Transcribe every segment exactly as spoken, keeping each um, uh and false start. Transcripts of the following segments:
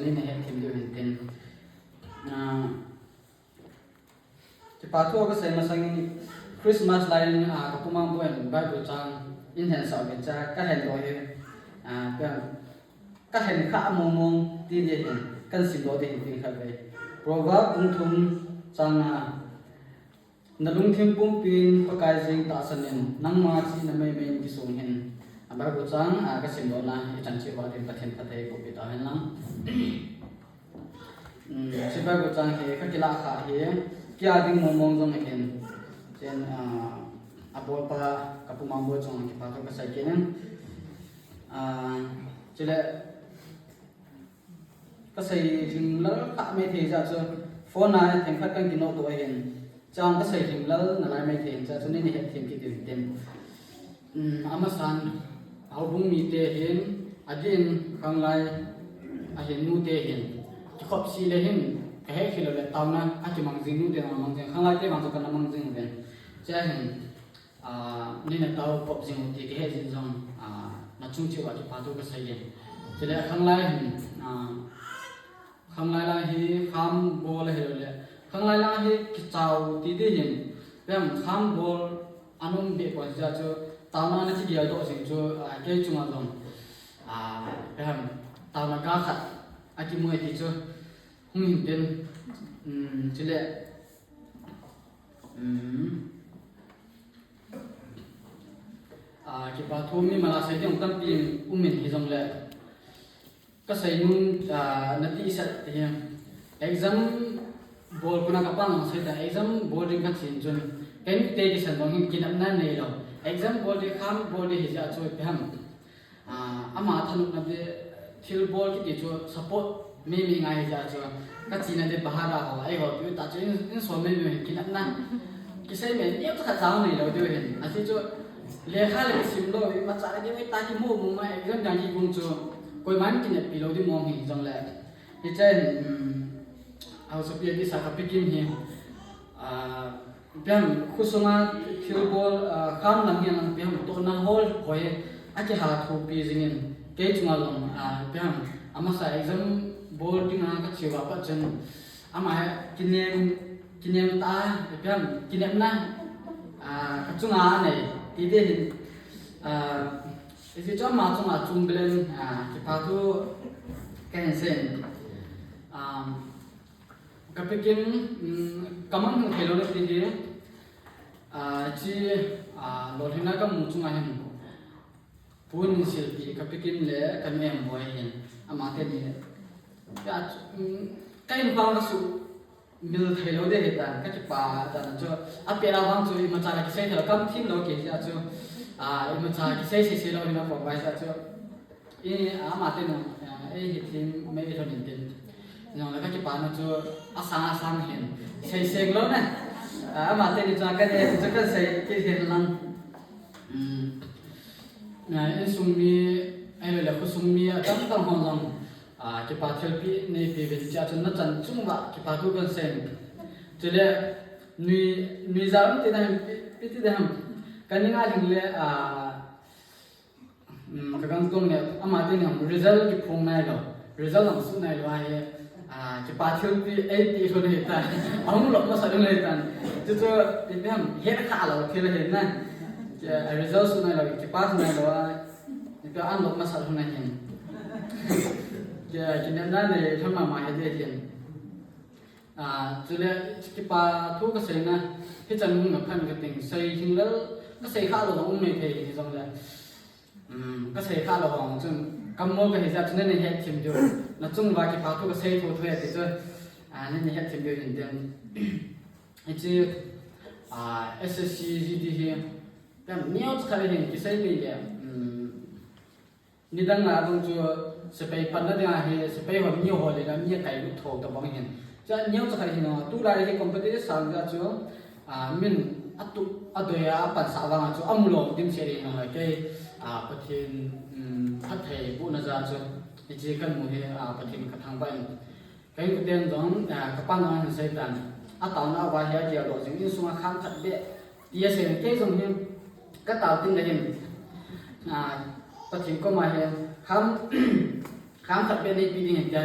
Nina het thim diu hin tin. Ah, kipa thu kasei masangin Christmas lai in, ah, ka pu Mangboi in Bible chang in hin sah ve cha ka hin doh hi. Ah, ka, ka hin kha mong mong ti di hin kan sim doh di hin tin kha ve. Proverb bung thum chang nga. Na lungthim pumpin Pakai jing tahsan in, nangma chihna meimei in kisung hih in. A Bible chang, a, ka simdohna, i chan cheh uva ding Pathen phatthei boh peh tahen lang. Um, hiche Bible chang hi, ka kilah kha hi, kei a ding mong mong jong ahin. Chen, a, a bolpa, ka pu Mangboi chunga kipa thu kasei kit in. A, chule, Kasei lhinglel kha maithei jeh chu phone a themkhat kan kinoh to ahin. Chang kasei lhinglel nalai maithei jeh chu nina het thim kit diu hin tin. Um, amasan, houbung mite hin, adin khanglai ahin nute hin. Kikhop seh le hin, kahet khel le taona, akimang jing nute namang jing, khanglai te vang chu kana mang jing uvin. Chua hin, Ah, nina tao kop jing u ti kahe jing jong, ah, nachung cheh uva kipa thu kasei in. Chule khanglai hin, ah, khanglai lang hi kham bol ahilou le. Khanglai lang hi kichao ti di hin. Pem kham bol anom be pon jeh chu taona na kigel doh jing chu, ah, kei chunga jong. Ah, pem taona ga khat akimu e ti chu. Hung hin tin. Um, chule. Um. Ah, kipa thu mimal a sei ding tampi um in hijongle. Kasei nom, ah, natihsah ti hi. Exam bol kona ka pan jong sei ta, exam bol ding kachen chun. Kei te kisan jong hin kinepna neilou. Exam bol ding kham bol ding hijeh chu ipi ham. Ah, ama thanopna di thilbol kiti chu support meimei ngai hijeh chu. Kachena di bahar a ho, eiho pi u ta chu in, insung meimei hin kinepna. Kisei me neo chu khat jong neilou diu hin. Ahi chu lekha le kisim lou, imacha le diu ta kimu mu ma exam dang kigong chu. Koiman kineppi lou di mong hijongle. Hiche, um, Haosapi a kisa ka Pi Kim hi. Ah, Ipi ham, khosunga thilbol, ah, kham lang hihen lang ipi ham, tohna hol hoi, akiha thopi jingin, kei chunga jong, ah, ipi ham, amasa exam bol dinga kache uva pat chun, ama hi kinem, kinem tah, ipi ham, kinepna, ah, kachunga anei, ti di hin, ah, hiche chu ama chunga chungbel in, ah, kipa thu kahin sei in, ah, Ka Pi Kim, um, kamang hung thei lou na ti hi, ah, chi, ah, lolhinna kamu chunga hin, Pu Ninsilpi, ka Pi Kim le ka nu Emboi hin, ama teni, ya, um, ka in pang kasuhmil thei lou di hitan, kakipah tan chu, apet a vang chu imacha kisei thei lou, kam thim lou kei jeh chu, ah, imacha kisei sei sei lou hin akom bai jeh chu, I, ama teni, eh, ei hi thim, mei lhon in tin. Jong le kakipana chu asang asang hin. Sei seng lou na. Ah, ama teni chu kane, chu kasei kit hin lang. Um, eh, insung mi, ahilou le khosung mi, atam tam hon jong, ah, kipa thilpeh neipe uvin jeh chun nachan chung uva, kipa thu kasei. Chule, nui, nui jal ti na hin, pi, pi ti na hin. Kaning a lhing le, ah, Um, ka gang tong le, ama teni jong result kiphong nailou. Result jong suh nailou ahi, ah, kipa thilpeh eipeh lhon ahitan. Ahung lop masat lhon ahitan. Chuchu, ipi ham, het kha lou thil ahi na. Ki, ah, result suh nailou, kipa suh nailou a. Ipi a lop masat lhon ahin. Ki, kinepna nei lhon mama ahi di hin. Ah, chule, kipa thu kasei na, hichan hung na phan kating, sei lhinglel, kasei kha lou jong um maithei hijongle. Um, kasei kha lou hon chun, kamol kahi jeh chun nana het thim diu. Nachung uva kipa thu kasei thotho e ti chu, ah, nana het thim diu hin tin. Hiche, ah, S S C G D hi, kan neocha khat hin kisei mai le, um, nidang lai vang chu sepai panna dinga hi, sepai hon mi ho le la mi akailut tho tabang hin. Chua neocha khat hin, tulai hi competitive sang jeh chu, ah, min atup adoi a apansah vang a chu amu lou dimset in, ah, kei, ah, Pathen, um, phattheibohna jeh chu, hiche kamu hi, ah, Pathen kathangvah in. Ka inkoten jong, ah, ka pan jong ahin sei tan. Ataona uva hi agel doh jing, insunga khang khat beh. Ti asei in, kei jong hin, katao teng le hin. Ah, Pathen koma hin, khang, khang khat beh neipe ding ahi tia,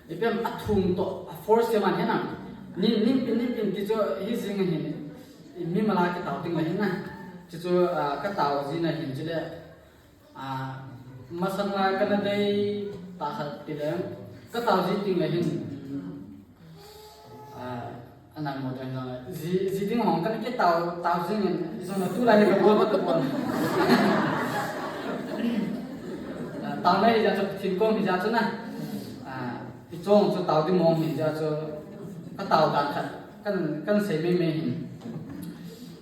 Ipi ham athum toh, a force ke man hinam. Nin, nin pin, nin pin ti chu hi jing hin. Mi mala kitao ting la hin na. Chu chu, ah, katao jing na hin chu le. Ah, masang la kana dei ta khat ti le. Katao jing ting la hin. Ah, Ana mo dang dang. Ji, ji ding hong kan ke tao, tao jing in, jong na tu lai ka bol ka bol. Ah, tao na hi ja chu thin kong hi ja chu na. Ah, i chong chu tao ding mong hi ja chu. Ka tao dan khat. Kan, kan sei mei mei hin.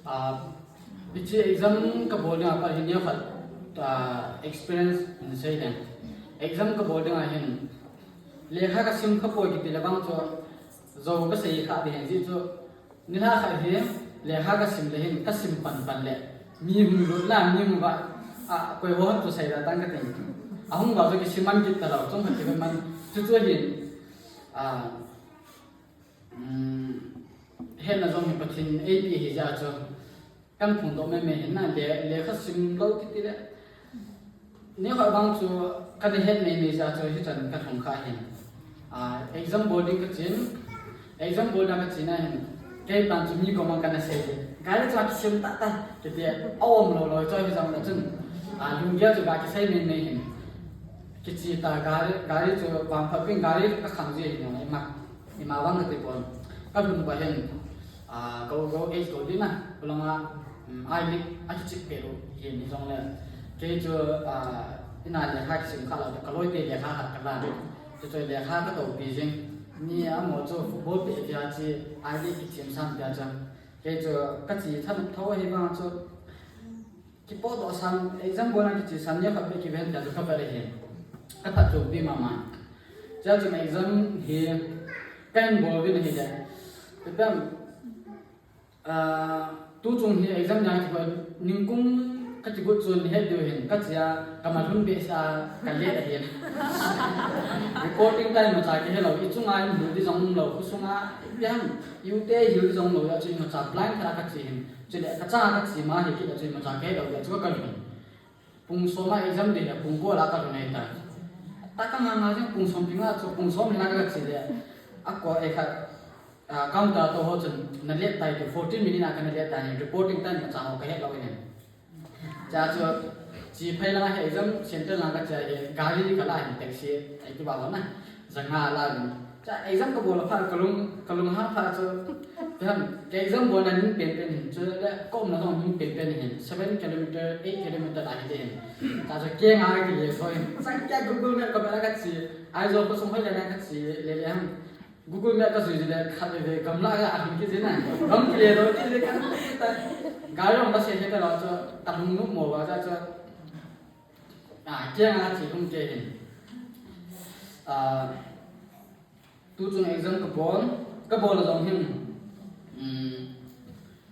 Ah, i chi exam ka bol ding a pa hin ya khat. Ah, experience in sei ding. Exam ka bol ding a hin. Lekha ka sim kha poi kiti le bang chu. Zo ka sei kha ding ji chu. Nilhah khat hi, lekha ka sim le hin, ka sim pan pan le. Mi hung lut na, mi hung va, a, koi ho chu sei da tang ka ting. A hung va chu kisim man kit ta lo, chom khat kive man, chu chu hin, a, um, hetna jong hi Pathen in eipeh hi ja chu. Kan phongdoh mei mei hin na, le, lekha sim lo kiti le. Nikhat vang chu kana het mei mei jeh a chu hichan ka lhung kha hin. Ah, exam bol ding ka chin. Exam bol ding ka chin a hin. Kei pan chu mi koma kana sei le. Gari chu a kisim ta ta. Kiti a um lo lo chu hi jong le chun. Ah, lunggel chu ga kisei mei mei hin. Kichi ta gari, gari chu vangphat pin gari ka khang ji hin ima. Ima vang ka ti pon. Ka lhun ba hin. Ah, go, go, age go ding na, kulanga, um, I-League, a kichih peh u, hin ni jong le. Kei chu, ah, ina lekha kisim kha lo, ka loi te lekha khat ka la. Chu chu lekha ka to pi jing. Ni a mo chu football pe tia chi, I-League kichim sam tia chu. Kei chu ka chi than tho hi vang chu. Kipodoh san, exam bolna kichi san, nikhat beh kiven ta chu ka vet ahi. Ka phatchompi mama. Chua chun exam hi ka hin bol uvin ahile. Ipi ham, ah, tuchung hi exam nia kibol, ningkum ka kigot chun het diu hin, ka chia, ka malhun behseh a, ka late ahi. Reporting time imacha kihe lou, i chunga in hil di jong um lou, khosunga, ipi ham, i u te hil di jong um lou, a chu imacha blind khat a ka chi hin. Chule, ka cha ka chi ma hi kit a chu imacha kahe lou, a chu ka lhun. Pung som a exam ding le, pung ko la ka lhun ahi tai. Ta ka nga nga jing pung som ding a chu, pung som ding a ka chi le. A ko e khat, ah, counter to ho chun, na late tai ti, fourteen minute a ka na late tai, reporting time imacha ho ka het lou ahi. Chua chu, chi phei lang a exam center lang ka chia hi, gari ka la hin taxi, ai ki ba ho na. Janga la vin. Cha exam ka bol phat ka lung, ka lung ha phat chu. Peham, ka exam bolna ning pen pen hin. Chu le ka umna jong ning pen pen hin. Seven kilometer, eight kilometer la hi hin. Cha chu keng a kile so hin. Chang kia Google Map ka bela ka chi. Aizawl khosung hoi le ka chi. Le le ham. Google Map ka sui le khat ve ve gamla ka ahung ki jina. Gam kile do kile ka. Gari ong ka se he ka lo chu. Ka lung nu mo ba cha chu. Ah, keng a chi lung ke hin. Ah, tuchung exam ka bol, ka bol a jong hin. Um,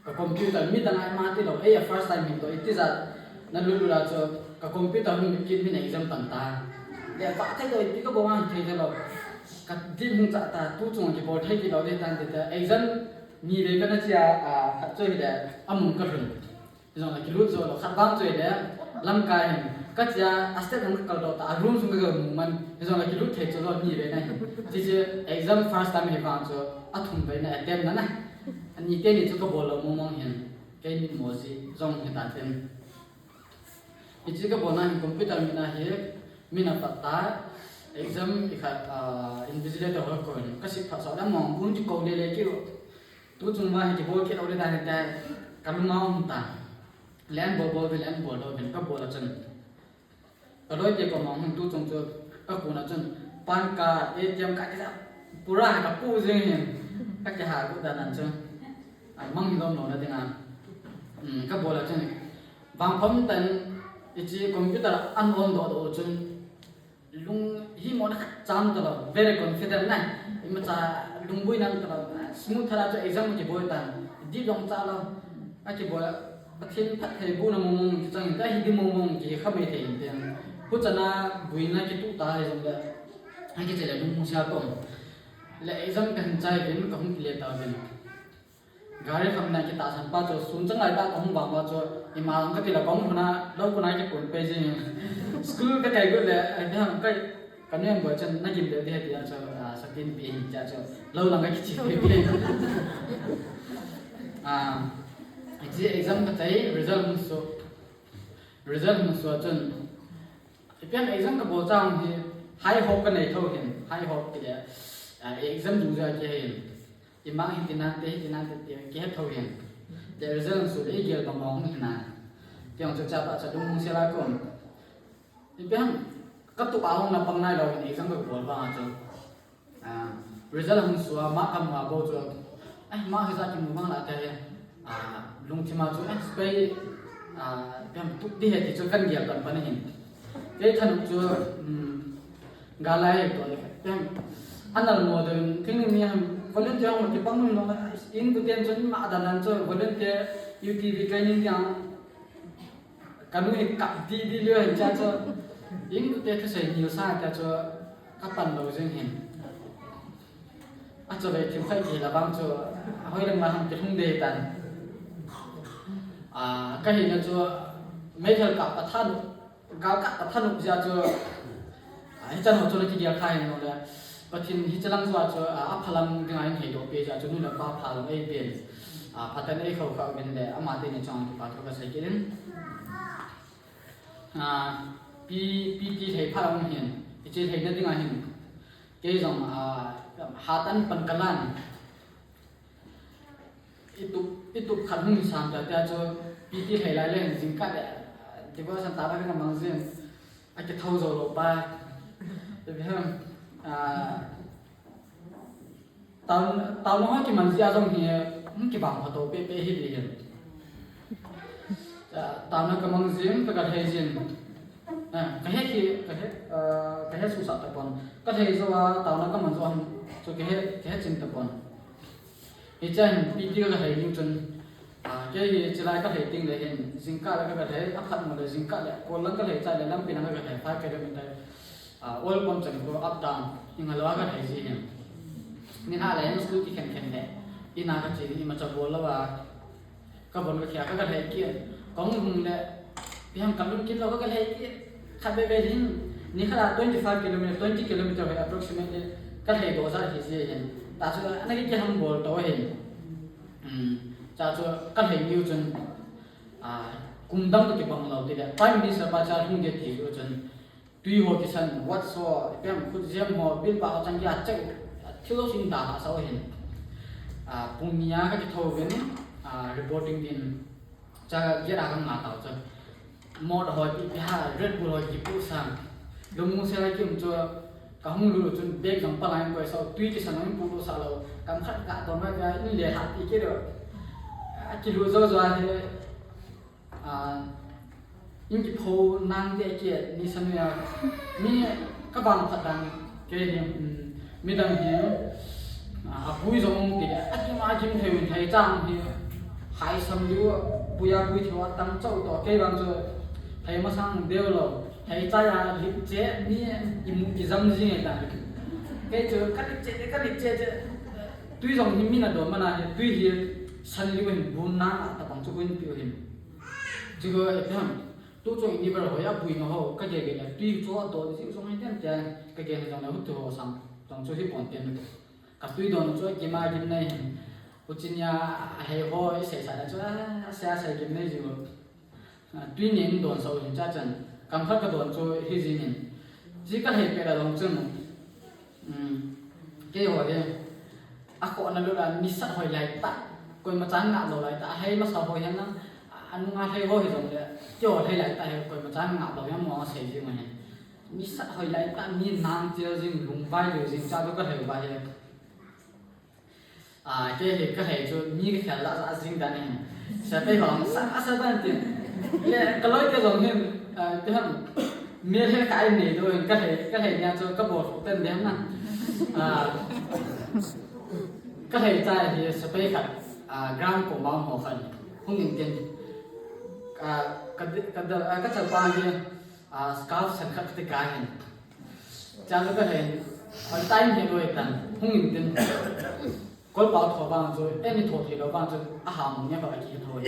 ka computer mi dang ai ma ti lou, ei a first time hin to, iti jat na lut lut a chu, ka computer hung mit kit min exam pan ta. Le pa thei lou, ipi ka bol ma thei lou. Ka dim hung cha ta, tuchung kibol thei ti lou de tan te ta, exam ni ve ka na chia, ah, khat chu hi le, amun ka lhun. Jong la kilut jo lou, khat vang chu le, lamkai hin, ka chia, a step hung ka kal doh ta, a room sung ka kal mu man, jong la kilut thei chu lou ni ve na hin. Chi chi, exam first time hi vang chu, a thum ve na attempt na na. Ani te ni chu ka bol lou mong mong hin, kei mit mo ji, jong hi ta ten. Hi chi ka bol na hin computer mit na hi, min a pat ta, exam i khat, ah, invigilator ho ko hin, ka sik phat sa da mong, um ti ko le le ki. Tuchung ma hi kibol kit lou le dan hi ta, ka lung a um ta. Len bol bol ve, len bol lou ve, ka bol a chun. Ka loi te ko mang hun tuchung chu, ka kun a chun. Pan ka, A T M ka kisa, pura ka pu jing hin. Ka kiha gu dan an chun. A mang hi lom lou na ding a. Um, ka bol a chun. Vang phom tan, i chi computer an on doh doh chun. Lung hi mo na khat cham ta lou, very confident na. Imacha lungbuina ta lou, smooth thala chu exam kibol tan. Di dong cha lou. A kibol, Pathen phattheibohna mong mong kichang in, ka hi di mong mong kikha mei thei in ten. Huchana buina kitu ta le jong le. A kiche le lung musia kom. Le exam ka hin chai vin, ka hung kile ta vin. Gari kham na kitahsan pa chu, sun chang lai ta ka hung vang va chu, ima ang ka ti la ka hung huna, lou kuna kikun pe jing. School ka kai gu le, ai ta kai, Ka nu in boi chun na gim deu ding ahi tia chu, ah, satin pi hin tia chu. Lo lang ka kichi pi pi. Ah, exam ka tai, result hung suh. Result hung suh chun. Ipi ham exam ka bol chang hi high hope ka nei tho hin, high hope ti le, ah, exam dung jua ki hin. I mark hiti nante, hiti nante ti ki he tho hin. Te result hung suh le i gel bang bang hung hin a. Ti hung chu cha pa cha dung hung sel a kum. Ipi ham, ka tup a hung na pang nai lou hin exam ka bol vang a chu. Ah, result hung suh a, mark ka mu a bou chu. Eh, mark hi ja kimu vang la te. Ah, lungthim a chu, eh, spei, ah, ipi ham tup ding ahi ti chu kan gel pan pan hin. Kei thanop chu, um, ga lai to le. Ipi ham, anal mo de, thing ni ham, volunteer hung kipang nun long, in tu ten chun ma dan dan chu, volunteer U T V training yang, Ka nu hi kap di di lio hin cha chu. Ing te thusei nil sa ta chu ka pan lou jing hin. A chu le thim khai ki la bang chu. A hoi lang ma ham ti hung de tan. A, ka hi na chu meithal kap ka than, gal kap ka than u ja chu. A, hichan ho chu le kigel kha hin le. Pathen hiche lang jua chu, a, aphalam dinga hin heidoh peh jeh a chu nu le pa phalam eipen. A, phatah in eikhou kha uvin le, ama teni chunga kipa thu kasei kit in. A, P, P T lhei phat a um hin, hiche lheina dinga hin. Kei jong, a, hatah in pan kalan. Itup, itup khat hung sang ta tia chu P T lhei lai le hin jingkah le, devotion tah a ka mang jin. Akithou jou lou pa. Ipi ham, ah, tao, tao na ho kiman jia jong hi, hmm, kibang pha to pe pe hi di hin. Ah, tao na ka mang jin, ka ka thei jin. Ah, ka he ki, ka he, ah, ka he susa tapon. Ka thei jou a, tao na ka man jou ham, chu ka he, ka he chin tapon. Hiche hin P T ka lhei ding chun, a, kei hi chilai ka lhei ding le hin, jingkah le ka, ka lhei, aphat mo le jingkah le, kol lang ka lhei chai le, lampi lang ka, ka lhei, five kilometer, a, oil pump chan ko up down, hinga lou a ka lhei ji hin. Ni na le hin school kikhen khen le, ina ka che ni, imacha bol lou a, Ka von ka khia ka, ka lhei kit. Ka hung hung le, ipi ham ka lungkim lou ka, ka lhei kit. Khat veve hin, ni khat a twenty five kilometer, twenty kilometer hi approximately, ka lhei doh jat hi ji hin. Ta chu, ana ki kiham bol to hin. Hmm, cha chu, ka lhei niu chun, a, kum dang ka kibang lou ti le, Prime Minister pa cha hung de ti chu chun, Tui ho kisan, watch ho, ipi ham, khutjem ho, bilbah ho chan kia cheu, thil ho sing da ha sa ho hin. A, pung ni a ka kithou vin, a, reporting din, cha gate a ka nga tau cha. Mot ho, ipi, ipi ha, Red Bull ho, kipu sang. Lungmong sel a kium chu, ka hung lut chun bag jong palai koi sa, tui kisan jong pu lut sa lou. Kam khat ka ton mai ka, in le ha ti kit lou. A, kilut jou jou a hi, A, in kipho nang te ki ni sa ni a, ni ka vang phat dan kei ni, um, midang hi, a, apui jong ti le, akim, akim thei un thei chang hi, hai sam liu, pui a pui thei a tang chau to, kei vang chu thei masang deu lou, thei chai a lip che, ni imu kijam jing e ta. Kei chu ka lip che, ka lip che che, tui jong hi mi na do mana hi, tui hi san liu hin bun na ta bang chu kuin piu hin. Jigo, eh, ipi ham, tu chu i ni ber hoi a pui na ho, ka gel gel a, tui chu a don jiu jong hi ten ten, ka gel jong le hu tu ho sang, jong chu hi pon ten. Ka tui don chu a gim a gim nei hin. Hu chin ya, a hei ho, i sei sa na chu, a, a sei, a sei gim nei jiu. A, tui nen don sau hin cha chan, kam khat ka don chu hi jing hin. Ji ka hei pe la jong chun, Um, kei ho hi, a kho na lut a, nisat hoi lai ta, koima chan ngah lou lai ta, a hei masa hoi hen lang, a, a nunga hei ho hi jong le, kei ho hei lai ta hi, koima chan ngah lou yang mo sei jing ma hen. Nisat hoi lai ta, mi nang chil jing, lungvai lou jing, cha du ka hei vai hi. A, kei hi ka hei chu mi ka khel la sa jing dan hin. Sa pe hong sa a sa dan tin. Le ka loi te jong hin, a, te ham. Mi he ka ai nei do hin ka hei, ka hei nia chu ka bol ten dem na. A, ka hei cha hi sa pe khat, a, gram ko ma ho khan. Hung in tin. A, ka di-, ka da, a, ka cha pa hi, a, scarf san khat te ka hin. Cha ka hei, a, time he loi tan. Hung in tin. Kol pau tho vang chu, eni tho thei lou vang chu, a ham nge ba ki tho hi.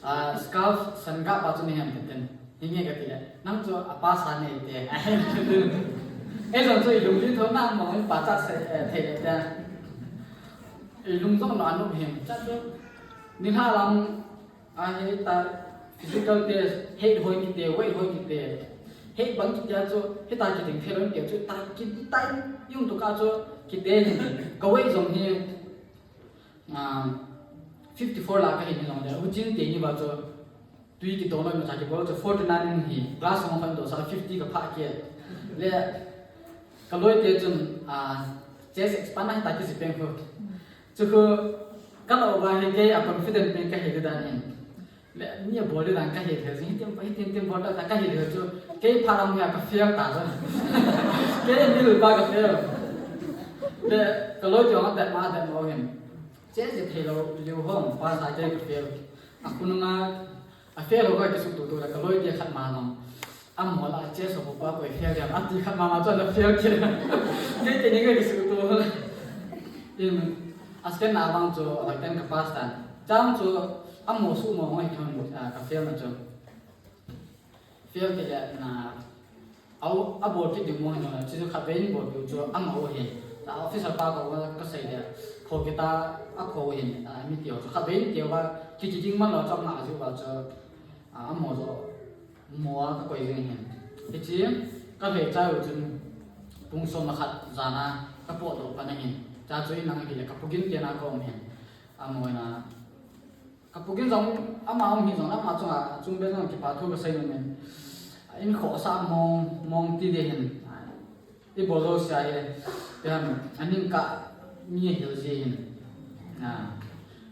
A, scarf san ga pa chu ni hem ten ten. Hi nge ka ti le, nang chu a pa sa nei te. A hem ten ten. Ei jong chu ilung ding tho na mo pa cha se, eh, thei le ta. Ilung jong lo anop hin. Cha chu ni ha lang a he ta physical test, height hoi kiti, weight hoi kiti. Height bang kiti a chu, hita kiding thei lou kiti chu, ta kiti tai yung tu ka chu kiti hin. Ka weight jong hi, ah, fifty four la ka hi ni jong le. Hu chin te ni ba chu, tui kidong lou ma cha kibol chu forty nine in hi. Class hong khan do sa fifty ka pha ke. Le, ka loi te chun, ah, chest expand na hi ta ki si pen ko. Chu ko, ka lo ba hi ke a confident pen ka hi dan hin. Le, ni a bol dan ka hi le, hitin, hitin, hitin bol ta ka hi le chu. Ke pha lam ya ka fail ta. Ke ni lu ba ka fail. Le, ka loi te hong ta ma ta mo hin. Chest je thei lou, liu hong, pa sa ke ka fail. A kun nga, a fail ho ka ki su tu tu la, ka loi te khat ma nong. Amo la, chest ho pa koi fail dia, ati khat ma ma chu la fail ke. Ke ke ni ke ki su tu. In, a scan na bang chu, hoi ten ka pass tan. Chang chu, amo su mo ngoi thon, ah, ka fail na chu. Fail ti le na, au, a bol kit ding mo hin na, chu chu khat vei in bol piu chu, amo hin. Ta officer pa ka, ka sei le, kho kita, a kho hin, ah, mi ti ho chu, khat vei in ti ho ba, ki ki ding man lo chang na ju ba chu, ah, amo jo, mo a ka koi jing hin. Hichi, ka lhei chai u chun, pung som le khat jan a, ka pot doh pan ahin. Cha chu in lang hi le, ka pugin te na ka um hin. Amo na, ka pugin jong, ama um hi jong, ama chunga, chung ben jong kipa thu ka sei nom in. In khosa mong, mong ti de hin. I bol lou sia hi, ipi ham, aning ka mi hil ji hin. Ah.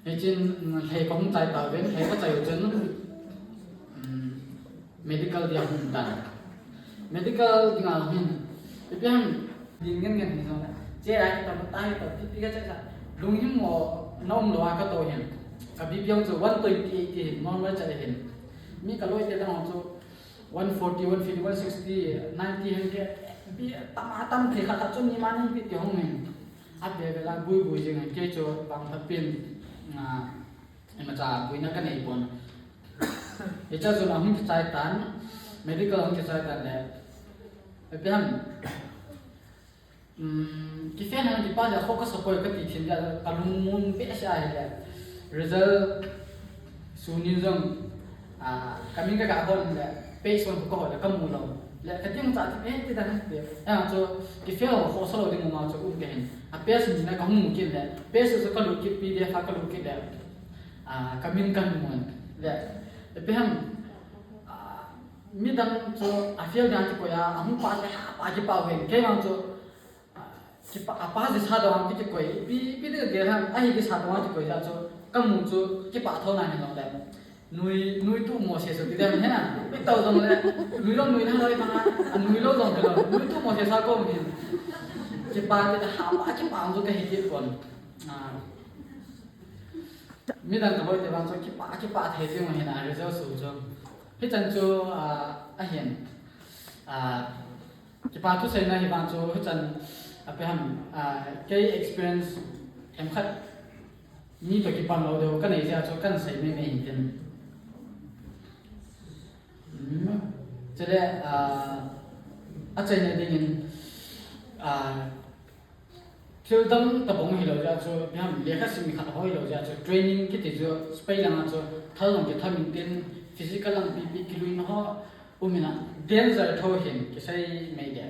Hichin, mm, lhei ka hung chai ta ven, lhei ka chai u chun, mm, medical dia hung tan. Medical dinga hin, ipi ham, ding ngen ngen hin jong. Che ai ta, ta ai ta, pi pi ka chai sa. Lung him mo, na um lou a ka to hin. Ka B P jong chu one twenty eight hin, normal chai hin. Mi ka loi te dang chu, one forty, one fifty, one sixty, ninety, hundred, pi tam a tam thei khat khat chun ni ma ni pi ti hong min. A be be la bui bui jing ke chu bang phat pin, ah, ima cha buina ka nei pon. Hicha chu na hung kichai tan, medical hung kichai tan le. Ipi ham, um, ki fail hang kipa ja kho ka support ka ti thin ja ka lung mun pe sia hi le. Result sun in jong, ah, ka min ka ga hon le, page one ka hon le, ka mu lou. Le, ka ting cha ti, eh, ti da han ti. Eh, chu, ki fail ho kho sa lou ding ma chu um ke hin. A page ni na ka hung mu kit le, page chu ka lut kit, P D F a ka lut kit le. Ah, ka min ka mu le. Ipi ham, ah, midang chu a fail dan ti ko ya, a hung pa le ha pa kipa ven. Kei vang chu, Kipa, apa ji sa dong kiti koi, pi, pi de ge han, ahi ki sa dong kiti koi ja chu, ka mu chu, kipa tho na ni long le. Nui, nui tu mo se so ti dem he na, pi tau dong le, nui long nui na loi ma, a nui lo dong ke lo, nui tu mo se sa ko mi. Kipa te ha pa, kipa ang chu ka hi ki kon. Ah. Midang ka loi te vang chu, kipa, kipa thei jing hin a result su chu. Hichan chu, ah, ahin. Ah, Kipa thuseina hi vang chu, hichan, ipi ham, ah, kei experience themkhat mi to kipan lou deu ka nei jeh a chu kan sei mei mei hin tin. Hmm. Chule, ah, achaina dingin, ah, thil dang tabang hilou jeh a chu, ipi ham, lekha sim khat ho hilou jeh a chu, training kiti chu, spei lang a chu, thal jong kitha min tin, physical lang pi pi kilui na ho, um in a, danger tho hin, kisei mei de.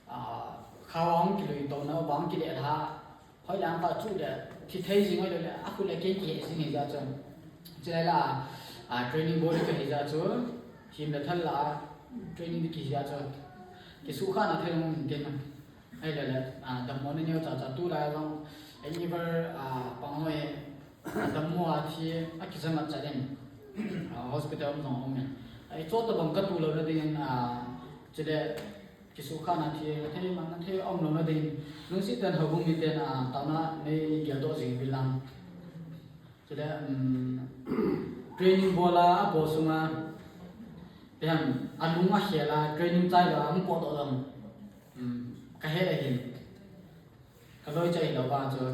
Ah, khao hung kilui to na, bang kile lha, hoi lang pa chu le, thi thei jing hoi le, a khu le kei kihe jing hi ja chun. Chule la, ah, training body ka hi ja chu, him le thal la, training di ki hi ja chu. Ki su kha na thei long min tin na. Ai le le, ah, dam mo ne neo cha cha tu la long, any ver, ah, pang hoi, Dammo a thi a kizamat chat in, ah, hospital um jong um in. Ai, chota bang ka tu lou na ding in, ah, chule kisu kha na thi, thei man na thei um lou na ding in. Lungset ten houbung miten, ah, taona nei geldoh jing uvin lang. Chule, um, training bol a, a bol sunga, ipi ham, a lung a khel a, training chai lou a, hung potdoh jong, um, ka he ahin. Ka loi chai lou vang chu,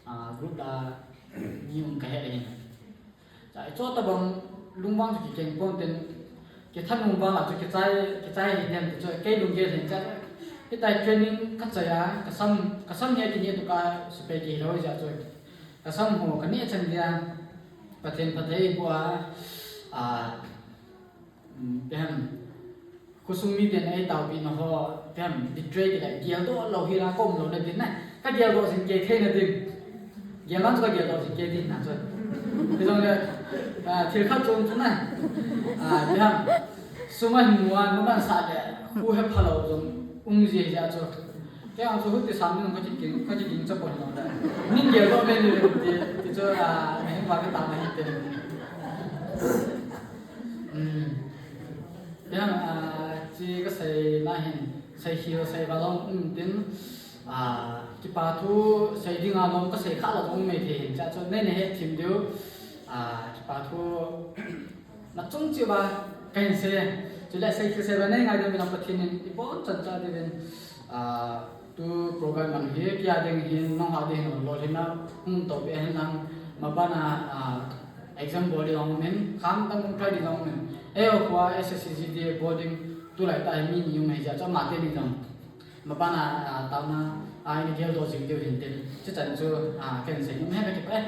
ah, group la mi um ka he ahin. Chai chota bang lungvang chu kikeng pon tin, kithanop vang la chu kichai, kichai hi den chu kei lunggel hin cha. Hitia training kachai a, kasam, kasam hi kini tuka supe kilo jeh chu. Kasam ho kani chan dia, Pathen phatthei bua, a, um, ipi ham, khosung miten eitaopi na ho, ipi ham, betray kila, geldoh lou hila, kom louna din na, kageldoh jing kei theina din. Gelman chu kageldoh jing kei din na chu. Hijongle, a, thil khat chu chu na. A, ipi ham, sum ahin mu a, numan sah le, khu hephalou jong, um ji jeh chu. Kei ang chu huti sam ning kaki ging, kaki ging cha pon lou da. Ning geldoh me ni ti, ti chu, a, nahing va katahna hinte. Um. Ipi ham, a, chi kaseina hin, seikhel seival jong um tin, a, kipa thu sei dinga lom kasei kha lou jong um mai thei hin, cha chu nei nahet them diu, a, kipa thu nachung cheh uva kahin sei, chule seikhel seival nei ngai diu vin Pathen in ibon chan cha diu vin, a, tu program man hi, kei a ding hin, nangho a ding hin, lolhinna hung tohpeh hen lang, maban a, a, exam bol ding jong um in, kham tah hung try ding jong um in. Eiho khoa S S C G D bol ding tulai tah hi mi ni um ahi jeh chu, ama teni jong maban a, a, taona, a, ina geldoh jing diu hin tin, chuchan chu, a, kahin sei nom e, kakipah e.